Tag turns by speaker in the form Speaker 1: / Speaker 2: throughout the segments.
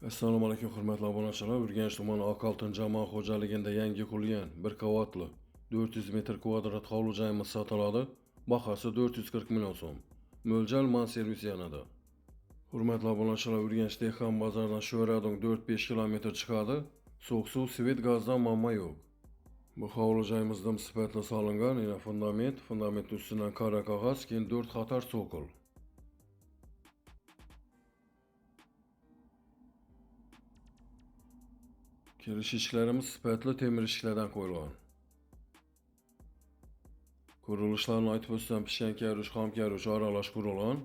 Speaker 1: Assalomu alaykum hurmatli obunachilar. Urganch tumani Oqoltin jamoat xo'jaligida yangi qurilgan bir qavatli 400 metr kvadrat hovli joyimiz sotiladi. Bahasi 440 million so'm. Mo'ljal Man servis yanada. Hurmatli obunachilar, Urganch dehqon bozoridan Sho'radon 4-5 kilometr chiqadi. So'q suv, svet, gazdan muammo yo'q. Bu hovli joyimizda sifatli solingan, yana fundament, fundament ustidan qora qog'oz, keyin 4 qator sokol. Kirish eshiklarimiz sifatli temir eshiklardan qo'yilgan. Qurilishlarni aytib o'tsam, pishgan karush, xom karush aralash qurilgan.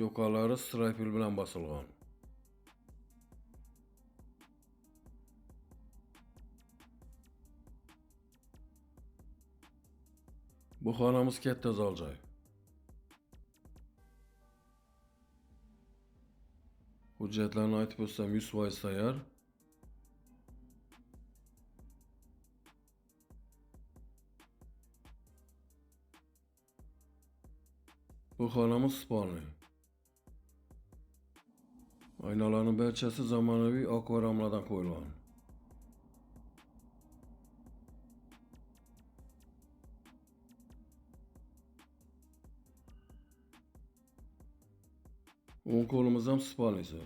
Speaker 1: Yo'qalari strapil bilan bosilgan. Bu xonamiz katta zal joy. Hujjatlarni aytib o'tsam 100% tayyor. Bu xonamiz spalni. Aynalarning barchasi zamonaviy oq ramlardan qo'yilgan. O'ng qo'limiz ham spalnisi.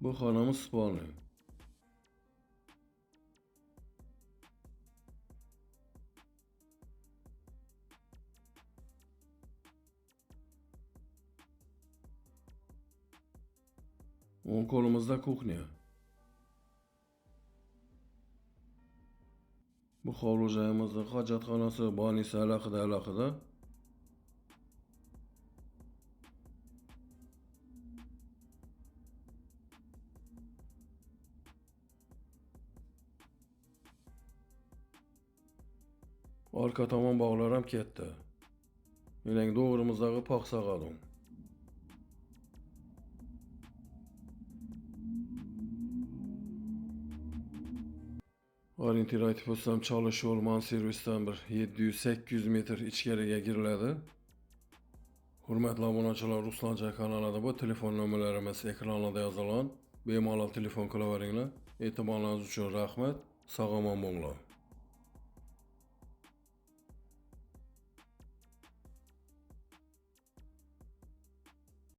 Speaker 1: Bu xonamiz spalni. O'ng qo'limizda kuxnya. Bu hovli joyimizning hojatxonasi, banisi alohida alohida. Arka tomon bog'lar ham katta. Mening to'g'rimizdagi Paxsag'adon. Orientir aytib o'tsam, Chalish yo'l Man servisdan bir 700-800 metr ichkariga giriladi. Hurmatli obunachilar, Ruslancha kanalida bu telefon nomerlarimiz ekranlarda yozilgan. Bemalol telefon qilaveringlar. E'tiboringiz uchun rahmat. Sog' omon bo'linglar.